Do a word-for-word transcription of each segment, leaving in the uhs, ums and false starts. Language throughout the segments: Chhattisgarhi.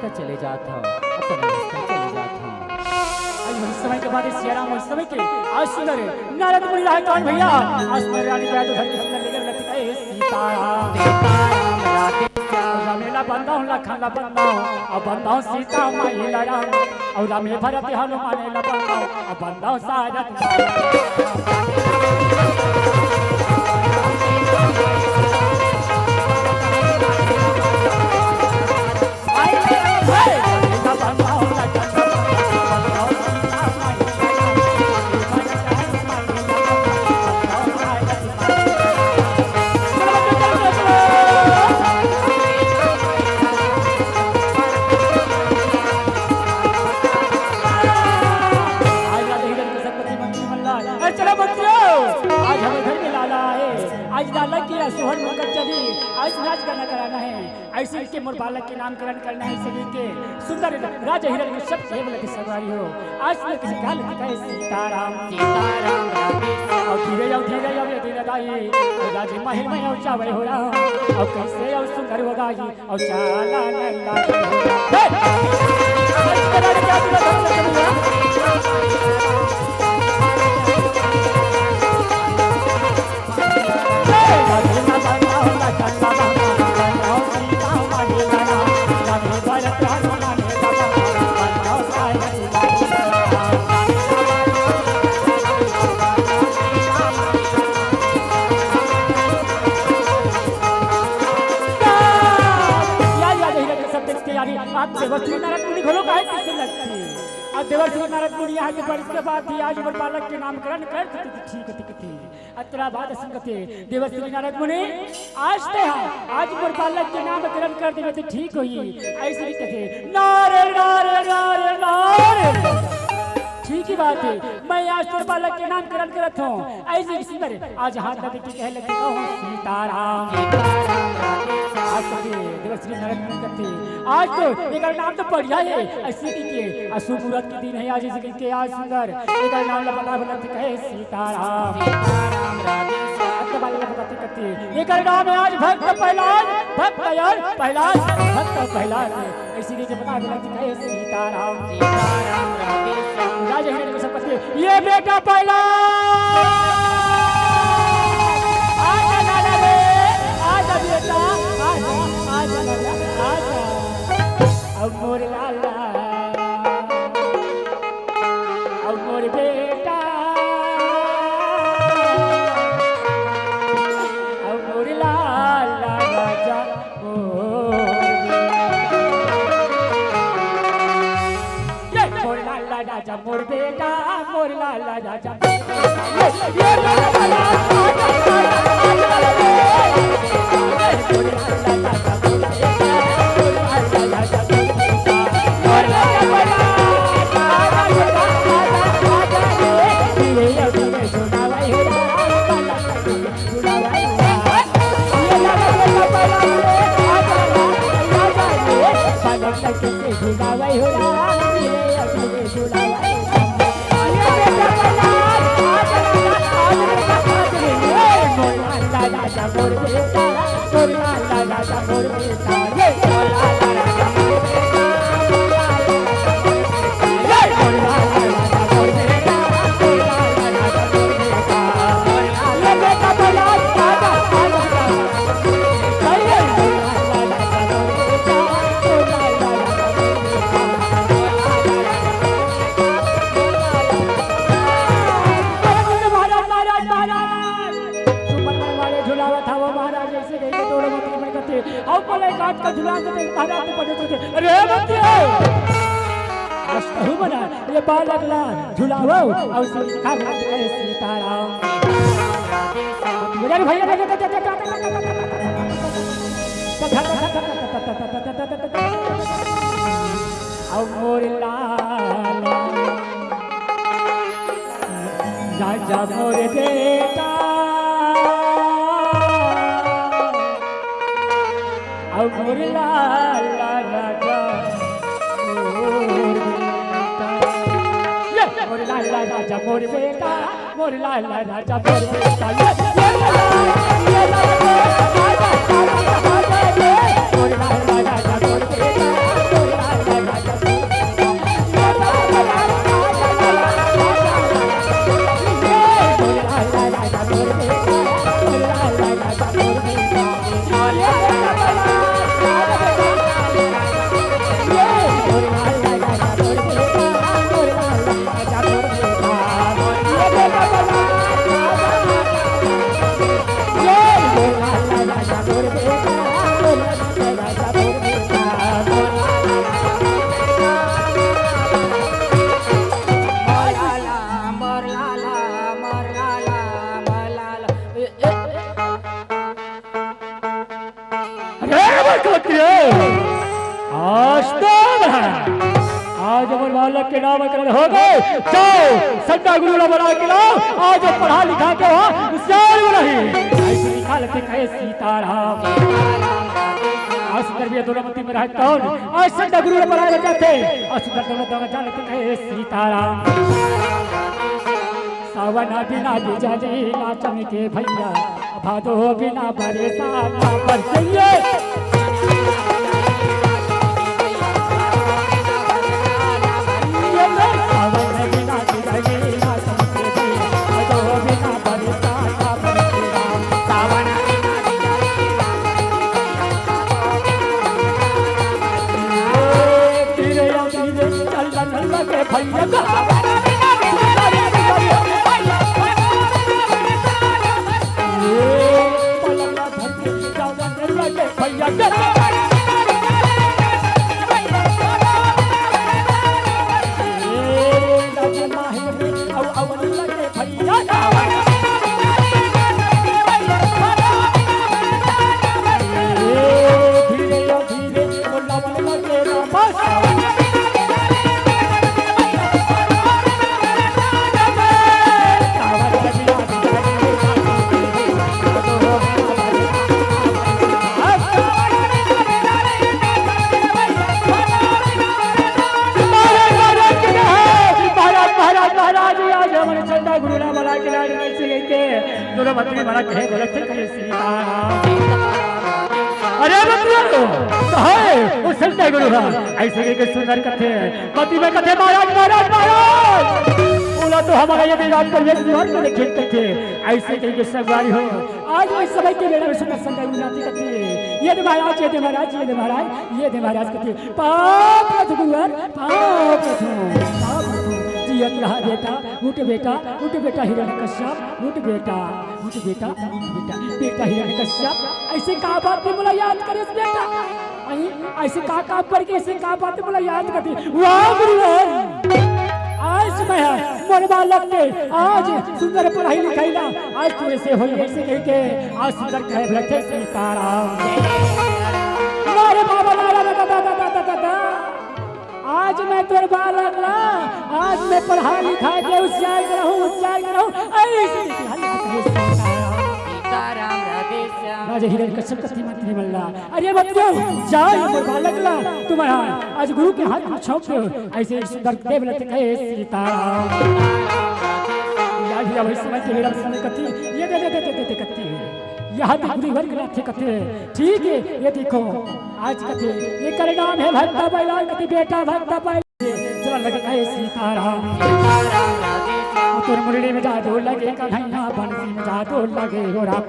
चले जात हव, अपन रास्ता चले जात हव। आज वही समय के बाद सियाराम, वही समय के आज सुंदर नारद मुनि रहे कौन भैया? आज सुंदर रानी के तो धरती सुंदर लेकर लटकाए सीताराम। सीताराम राधे श्याम। रामे ला बंदाऊं, लखन ला बंदाऊं, अब बंदाऊं सीता माई ला राम। और रामे भरत हनुमान ला बंदाऊं, अब बंदाऊं सारथ माई। आज राजा हिरण के संपत्ति मंत्री मल्हार। अरे चलो मंत्रियों, आज हमर घर में लाला आए, आज लाला के सुहन मुखर चली, आज नाच गाना कराना है। अइसे कहिके मोर बालक के नामकरण करना हे, अइसे कहिके सुंदर राजा हिरण के सब केवल के सवारी हो। आज मैं किसी काल दिखाए सीताराम। सीताराम राधे श्याम। अउ धीरे अउ धीरे अउ ये धीरे दाई, अउ राजे महल में अउ जावे हो राम। अउ कइसे अउ सुंदर हो गाई, अउ चाला नंदा। हे! यार, यार, यही लड़के सब देखते यार, आप देवर्षि नारद मुनि घलो काहे पीछे लगती? अब देवर्षि नारद मुनि यहाँ के बारिश के बाद ही आज मोर बालक के नामकरण कर देते तो ठीक होती कथे। अतरा बात असन कथे, देवर्षि नारद मुनि, आज ते हा, आज मोर बालक के नामकरण कर देवे तो ठीक होही। अइसे भी कथे, नारे, नारे, नारे, नारे। ठीक ही बात हे, मैं आज तोर बालक के नामकरण करत हूँ। अइसे भी सुंदर आज हाथ लगे के कहे लगे, "ओह सीताराम।" आज तो ये देवर्षि नारद मुनि कथे, आज तो एकर नाम तो बढ़िया हे। अइसे कहिके अशुभ मुहूर्त के दिन हे आज, अइसे कहिके आज सुंदर एकर नाम ला बता बता कहे सीताराम। सीताराम राधे श्याम। तो बालक बता कथे, एकर नाम हे आज भक्त प्रहलाद, भक्त यार प्रहलाद, भक्त प्रहलाद। अइसे कहिके बता बता कहे सीताराम। सीताराम राधे श्याम। राजा हिरण के संपत्ति ये बेटा पहला, आजा लाला रे, आजा बेटा, आजा, आजा लाला, आजा। अब मोर लाला, अब मोर बेटा, अब मोर लाला राजा मोर बेटा। ये मोर लाला राजा मोर बेटा, मोर लाला राजा मोर बेटा। ये, ये लाला राजा, मोर लाला राजा मोर बेटा, मोर लाला राजा मोर बेटा। मोर लाला राजा, ये, ये, ये सुनावा हे राम, लाला महाराज, महाराज, महाराज, सुपरमन वाले झुलावत हवो महाराज, अइसे कहिके तोरो मंत्री मन कथे, "अउ बोले काट का झुला दे महाराज।" तो पढ़े तो, "अरे मंत्री हो, आज कहूँ बना ये बालक ला झुलावो अउ सिखा मत कहे सीताराम।" बजारी भैया, अउ मोर लाला राजा मोर बेटा, अउ मोर लाला राजा मोर बेटा। ये मोर लाला राजा मोर बेटा, मोर लाला राजा मोर बेटा। ये, ये लाला, ये लाला, मोर लाला राजा मोर बेटा, मोर लाला जो मोर बालक के नामकरण हो गे, जाओ, संता गुरु ला बला के लाओ, आज पढ़ा लिखा के हो, होशियार बनाही। अइसे लिखा लेथे कहे सीताराम। आज सुंदर भी दोनों मती में रहत कौन? आज संता गुरु ला बला के जाथे, आज सुंदर दोनों दोनों जान लेथे कहे सीताराम। सावन बिना बिजली ना चमके भैया, भादो बिना बरसात ना बरसइए। सावन बिना बिजली ना चमके भैया, भादो बिना बरसात ना बरसइए। सावन बिना बिजली ना चमके भैया, भादो बिना बरसात ना बरसइए। महाराज, महाराज, महाराज, आज हमन संता गुरु ला बला के लाए हन, अइसे कहिके दोनों मंत्री मन ला कहे बोलत हे, कहे सीताराम। अरे मंत्री, तो हे, वो संता गुरु ह, अइसे कहिके सुंदर कथे, मती में कथे, महाराज, महाराज, महाराज, ओला तो हमन ये दिन रात प्रवेश द्वार में देखे कथे, अइसे कहिके संगवारी हो, आज मैं समय के बेरा में सुंदर संता गुरु नाती कथे, ये दे महाराज, ये दे महाराज, ये दे महाराज, ये दे महाराज कथे, पाँव परथों गुरुवर, पाँव परथों, पाँव परथों। जियत रहा बेटा, उठ बेटा, उठ बेटा हिरण्यकश्यप, उठ बेटा, उठ बेटा, उठ बेटा, बेटा हिरण्यकश्यप। अइसे का बात में मोला याद करेस बेटा? अई, अइसे का काम पड़ गे, अइसे का बात में मोला याद कर दे? वाह गुरुवर, आज मैं मोर बालक के आज सुंदर पढ़ाई लिखाई ला, आज तोरे से होई, अइसे कहिके आज सुंदर कहे बैठे सीताराम। अरे बाबा, ला, ला, ला, ला, ला, ला, ला, ला, ला। आज मैं तोर बालक ला, आज मैं पढ़ा लिखा के होशियार करहूँ, होशियार करहूँ। अइसे सीताराम। राजा हिरण्यकश्यप कथे मंत्री मन ला, अरे मंत्रियों, जाओ ये मोर बालक ला, तुम्हारा आज गुरु के हाथ में सौंप दो। अइसे सुंदर देव लत कहे सीताराम। या भी अब इस समय के मेरा समय कथी, ये दे, दे, दे, दे, दे, कथी है। यहाँ पे गुरुवर के नाथे कथे, ठीक है, ये देखो, आज कथे, ये करे नाम है भक्ता बैलाल कथे, बेटा भक्ता बैलाल। चल लगे कहे सीताराम। तोर मुरली में जादू लगे कन्हैया, बंसी में जादू लगे हो राम।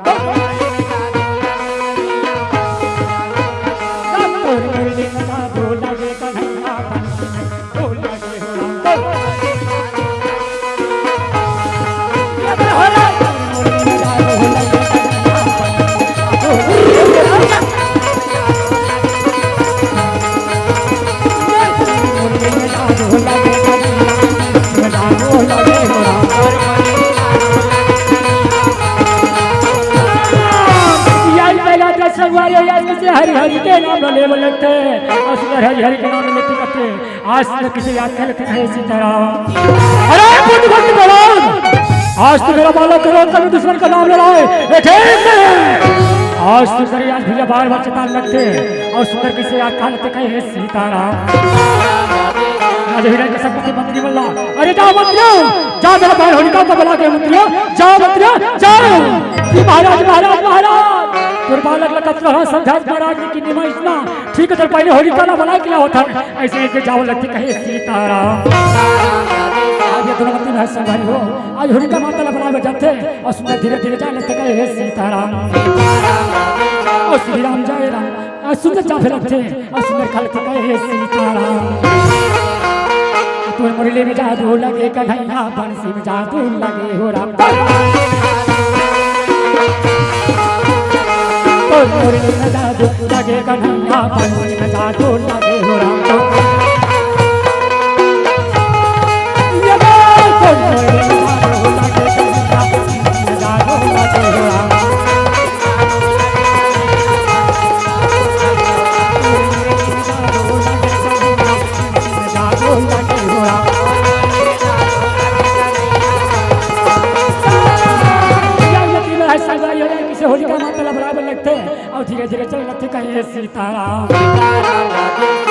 तोर मुरली में जादू लगे कन्हैया, बंसी में जादू लगे हो राम। यार, पहला तो संगवारी हो, यार, किसे हरि हरि के नाम ले बोलते, असुर हरि हरि के नाम लेते करते। आज तक किसे याद कर लेते हैं सीताराम। अरे बुद्ध भक्त प्रहलाद, आज तो मेरा बालक करो, कभी दुश्मन का नाम ले रहा है। ए, ठीक है। आज सुंदर याद भैया बार बार चेतान लगते हैं और सुंदर किसे याद कर लेते हैं सीताराम। राजा हिरण के सब के मंत्री बोला, अरे जाओ मंत्रियों, जाओ मेरा बहन होलिका को बुला के मंत्रियों, जाओ मंत्रियों, जाओ। कि महाराज, महाराज, महाराज, तोर बालक लगत रहा, समझात महाराज ने कि निमा इतना ठीक है, तो पहले होलिका ला बना के लाओ था। अइसे कहिके जावत लगथे कहे सीताराम। आज ये दोनों मंत्री भाई संगवारी हो, आज होलिका माता ला बना बजाथे और सुंदर धीरे धीरे जाए लगथे कहे सीताराम। और श्री राम जय राम, और सुंदर जाफे लगथे और सुंदर खा लगथे कहे सीताराम। तोर मुरली में जादू लगे कन्हैया, बंसी में जादू लगे हो राम। तोर मुरली में जादू लगे कन्हैया, बंसी में जादू लगे हो राम। ये बोल, तोर मुरली में जादू लगे कन्हैया, बंसी में जादू लगे हो राम। तोर मुरली में जादू लगे कन्हैया, बंसी में जादू लगे होलिका माता ला बलाए बर लगथे अउ धीरे धीरे चल लगथे कहे सीताराम।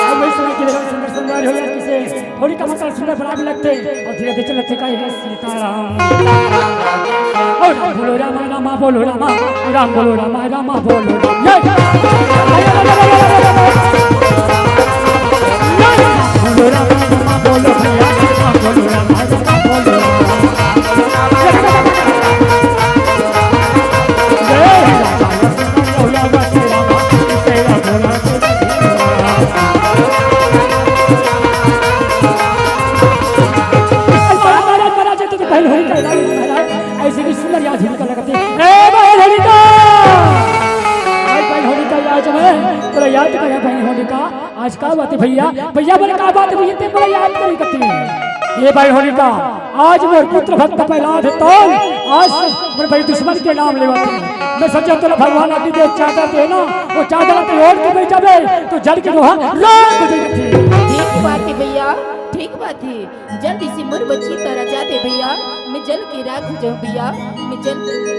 अउ वही समय के बेरा सुंदर सुंदर हो जाए किसे होलिका माता ला सुंदर बलाए बर लगथे अउ धीरे धीरे चल लगथे कहे सीताराम। ओ राम बोलो रामा रामा बोलो रामा, राम बोलो रामा रामा बोलो राम। ये। बोलो रामा रामा बोलो भैया, राम बोलो रामा रामा बोलो राम। जय राम बोलो रामा तेरा राम तेरा बोला। महाराज, महाराज, ये तो बहन होलिका, महाराज, ऐसे भी सुंदर याद होलिका लगती है। ए बहन होलिका! आज बहन होलिका याद जब है, तोला याद करा बहन होलिका, आज का बात है भैया? भैया बोले का बात है भैया, ते बोला याद करी कती। ये बहन होलिका, आज मोर पुत्र भक्त प्रहलाद है तो आज मोर भाई दुश्मन के नाम लेवत है। मैं सोचा तोला भगवान आदि देव चादर दे ना, वो चादर पे ओढ़ के बैठ जाबे, तो जल के वहाँ लाल हो जाएगी। ठीक बात है भैया, ठीक बात है। जल्दी से मोर बच्ची तारा जा दे भैया, मैं जल के राख हो जाऊं भैया, मैं जल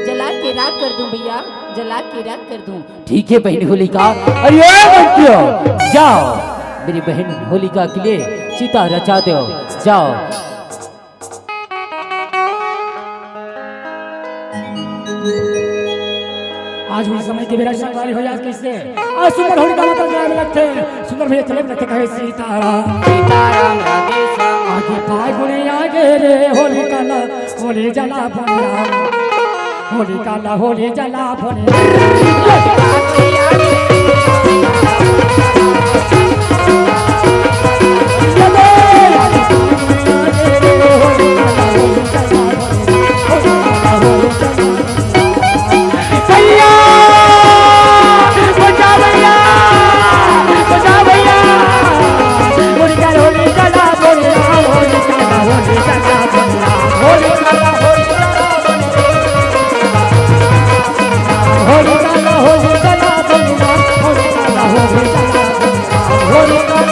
जला के राख कर दूं भैया, जला के राख कर दूं। ठीक है बहन होलिका। अरे ए बंटियो, जाओ मेरी बहन होलिका के लिए चिता रचा दो, जाओ। आज उस समय के बेरा संगवारी हो जात किससे? आज सुंदर होलिका माता जाए लगथे, सुंदर भैया चले लगथे कहे सीताराम। सीताराम राधे श्याम। आगे फागुन आगे रे होलिका ला, होली जला बने राम। होलिका ला, होली जला बने राम। भैया, बचा भैया, बचा भैया। होलिका, होलिका ला, होलिका, होलिका ला, होलिका ला, होलिका ला, होलिका ला, होलिका ला, होलिका ला, होलिका ला, होलिका ला, होलिका ला, होलिका ला, होलिका ला।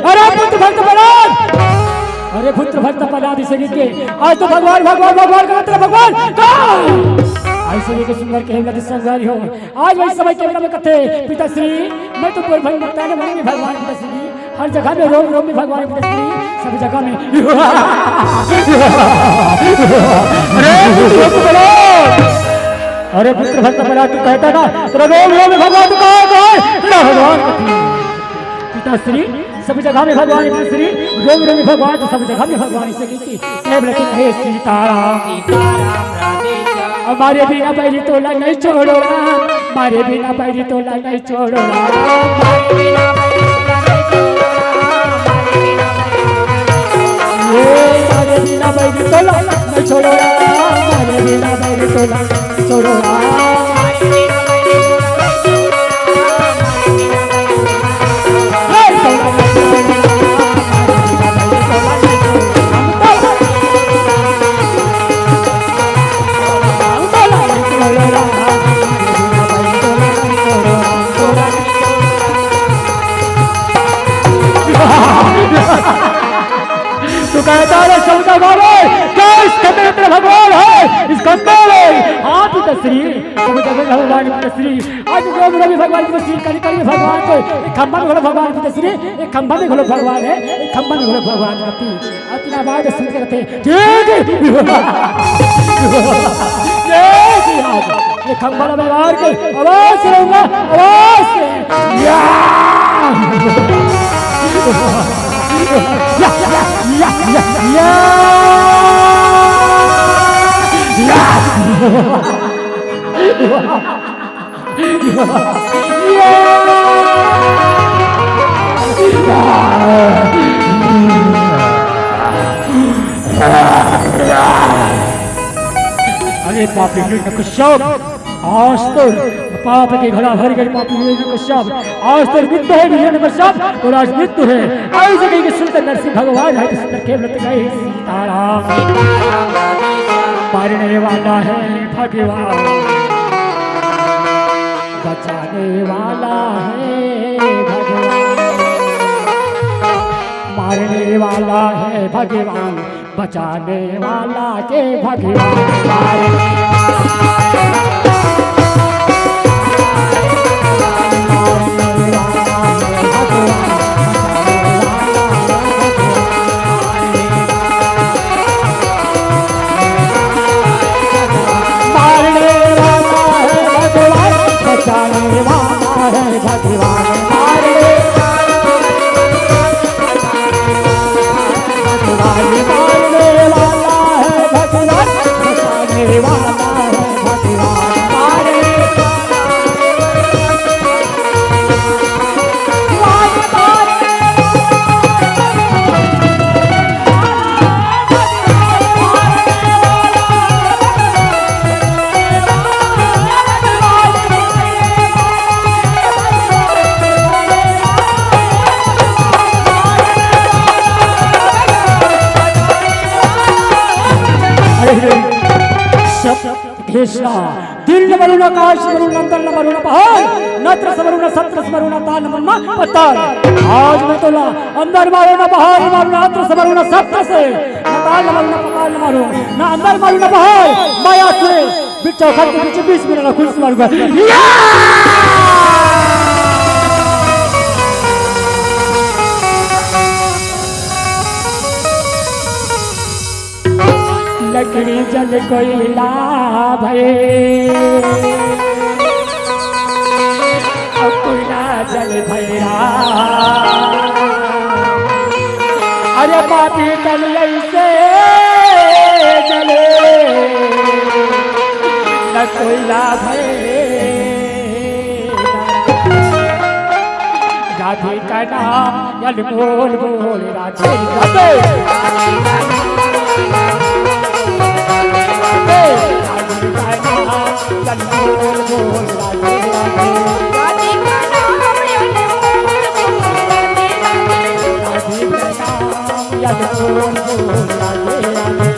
अरे पुत्र भक्त प्रहलाद, अरे पुत्र भक्त प्रहलाद, इसे के आज तो भगवान, भगवान, भगवान का तेरा भगवान का ऐसे के सुंदर के लगे संगारी हो। आज वही समय के में कथे, पिताश्री, मैं तो पूर्व भंग भगवान पिताश्री, हर जगह में रोम रोम में भगवान पिताश्री, सब जगह में। अरे पुत्र भक्त प्रहलाद, अरे पुत्र भक्त प्रहलाद, तू कहता ना, तेरा रोम रोम में भगवान, तू कहा, कहा, तेरा भगवान कथी? पिताश्री, सब जगह में भगवान पिताश्री, रोम रोम में भगवान, तो सब जगह में भगवान इसे की, की, हे बोले कि हे सीताराम। सीताराम राधे श्याम। हमारे बिना बैरी तोला नहीं छोड़ो राम, हमारे बिना बैरी तोला नहीं छोड़ो राम। हमारे बिना बैरी तोला नहीं छोड़ो राम, हमारे बिना बैरी तोला नहीं छोड़ो राम। ए, हमारे बिना बैरी तोला नहीं छोड़ो राम, हमारे बिना बैरी तोला नहीं छोड़ो राम। तू कहता है, शंका बाबा, क्या इस खंडे में तेरा भगवान है? इस खंडे में। हाँ, पिताश्री, तुम जब भगवान पिताश्री, आज रोम रोम में भगवान पिताश्री, कली कली में भगवान को, एक खंभा में घलो भगवान पिताश्री, एक खंभा में घलो भगवान है, एक खंभा में घलो भगवान पति। इतना बात सुन के कहते, जय जय। जय जय आज। ये खंभा में बाहर के आवाज से रहूंगा, आवाज से। या! या, या, या, या, या। या! अरे पापी नपुंसक, आज तो पाप के घड़ा भर गए पापी हिरण्यकश्यप। आज तो मृत्यु है हिरण्यकश्यप, और आज मृत्यु है। ऐसे कही के सुंदर नरसिंह भगवान है, सुंदर के व्रत गए सीताराम। मारने वाला है भगवान, बचाने वाला है भगवान। मारने वाला है भगवान, बचाने वाला के भगवान। मारने वाला है भगवान, बचाने वाला है भगवान। मारने भगवान मारने वाला है भगवान, बचाने वाला है भगवान। मारने अरे, हे कृष्णा, दिल न मरुन, आकाश न मरुन, अंदर न मरुन, बाहर, नत्र से मरुन, सत्र से मरुन, ताल न मरुन, पताल। आज मैं तो ना अंदर मारो, ना बाहर मारो, ना नत्र से मारो, ना सत्र से, ना ताल न मारो, ना पताल न मारो, ना अंदर मारो, ना बाहर, माया से बिच्छू खंड के बीच, बीच में ना खुश मारूंगा। या! लकड़ी जल कोयला भए, अब कोयला जल भैरा। अरे पापी तन ऐसे जले, न कोयला भए। राधे का नाम अनमोल बोल, राधे राधे। राधे का नाम अनमोल बोल, राधे राधे। राधे का नाम अनमोल बोल, राधे राधे। राधे का नाम अनमोल बोल, राधे राधे।